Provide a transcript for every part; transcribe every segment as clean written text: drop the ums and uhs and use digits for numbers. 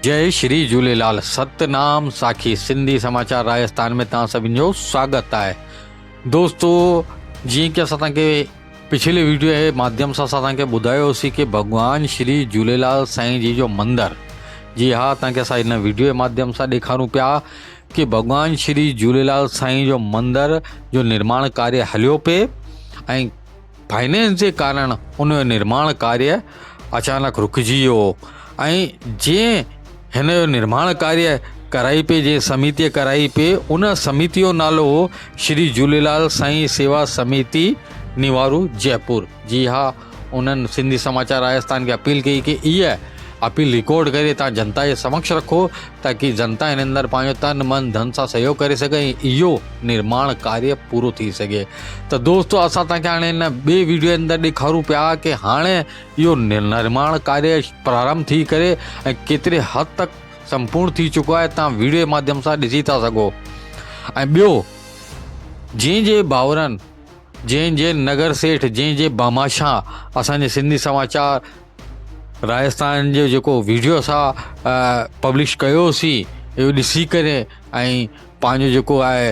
جئي شري جهوليلال ستنام ساکي سنڌي سماچار راجستان ۾ توهان سڀني جو سواگت آهي دوستو جيئن ڪي اسان توهان کي پڇلي ويڊيو جي ماڌيم سان اسان توهان کي ٻڌايو سي ڪي ڀڳوان شري جهوليلال سائين جي جو مندر جي ها توهان کي اسان هن ويڊيو جي ماڌيم سان ڏيکارون پيا ڪي ڀڳوان شري جهوليلال سائين جو مندر جو نرماڻ ڪاريه هليو پئي ۽ فائنانس جي ڪارڻ ان جو نرماڻ ڪاريه اچانڪ رڪجي ويو هو ۽ جنهن هن جو نرماڻ ڪاريه ڪرائي پئي جنهن سميتيء ڪرائي پئي ان سميتيء جو نالو هو شري جهوليلال سائين سيوا سميتي نيوارو جئپور جي ها انهن سنڌي سماچار راجستان کي اپيل ڪئي ڪي اها اپيل رڪارڊ ڪري تان جنتا جي سمڪش رکو تاڪي جنتا هن اندر پنهنجو تن من ڌن سان سهيوگ ڪري سگهي ۽ اهو نرماڻ ڪاريه پورو ٿي سگهي ته دوستو اسان توهان کي هاڻي هن ٻي ويڊيو اندر ڏيکارون پيا ڪي هاڻي اهو نرماڻ ڪاريه پرارنڀ ٿي ڪري ۽ ڪيتري حد تڪ سمپورڻ ٿي چڪو آهي توهان ويڊيو جي ماڌيم سان ڏسي ٿا سگهو ۽ ٻيو جنهن جي ڀائرن جنهن جي نگر سيٺ جنهن جي ڀاماشاهه اسان جي سنڌي سماچار راجستان جو جيڪو ويڊيو اسان پبلش ڪيوسين اهو ڏسي ڪري ۽ پنهنجو جيڪو آهي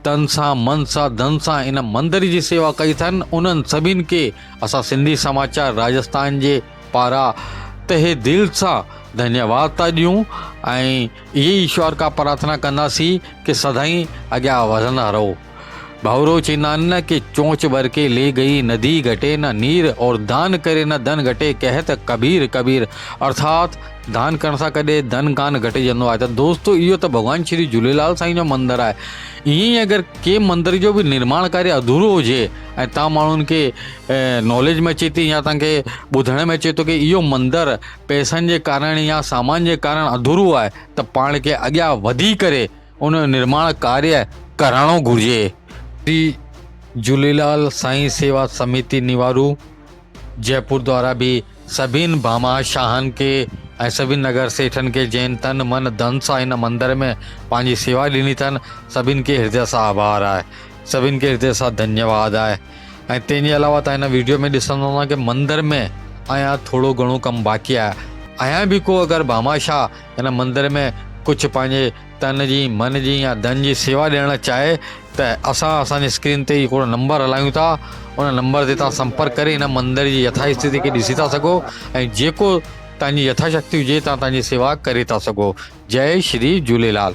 تن سان من سان ڌن سان ان مندر جي سيوا ڪئي اٿن انهن سڀن کي اسان سنڌي سماچار راجستان جي پارا تهه دل سان ڌنيواد ٿا ڏيون ۽ اهي ئي ايشور کان پرارٿنا ڪنداسين ڪي سدائين اڳيان وڌندا رهو. ڀائرو چئيندا آهن نه ڪي چونچ ڀرڪي لي گئي ندي گهٽي نه نير اور دان ڪري نه ڌن گهٽي ڪهت ڪبير ڪبير ارٿات دان ڪرڻ سان ڪڏهن ڌن ڪانه گهٽجندو آهي ته دوستو اهو ته ڀڳوان شري جهوليلال سائين جو مندر آهي ائين ئي اگر ڪنهن مندر جو به نرماڻ ڪاريه اڌورو هجي ۽ تان ماڻهن کي ناليج ۾ اچي ٿي يا تان کي ٻڌڻ ۾ اچي ٿو ڪي اهو مندر پئسن جي ڪارڻ يا سامان جي ڪارڻ اڌورو آهي ته پاڻ کي اڳيان وڌي ڪري ان جو نرماڻ ڪاريه ڪرائڻو گهرجي. شري جهوليلال سائين سيوا سميتي نيوارو جئپور دوارا به سڀين ڀاما شاهن کي ۽ سڀين نگر سيٺن کي جنهن تن من ڌن سان هن مندر ۾ پنهنجي سيوا ڏني اٿن سڀين کي هردي سان آڀار آهي سڀين کي هردي سان ڌنيواد آهي ۽ تنهن جي علاوه تان هن ويڊيو ۾ ڏسندو هوندا ڪي مندر ۾ اڃا ٿورو گهڻو ڪم باقي آهي اڃا به ڪو اگر ڀاما شاهه هن مندر ۾ ڪجهه پنهنجي تن جي، من جي يا ڌن جي سيوا ڏيڻ چاهي ته اسان اسان جي اسڪرين تي هڪڙو نمبر هلايون ٿا ان نمبر تي توهان سمپرڪ ڪري هن مندر جي يٿا اسٿتي کي ڏسي ٿا سگهو ۽ جيڪو توهان جي يٿا شڪتي هجي توهان توهان جي سيوا ڪري ٿا سگهو جئي شري جهوليلال.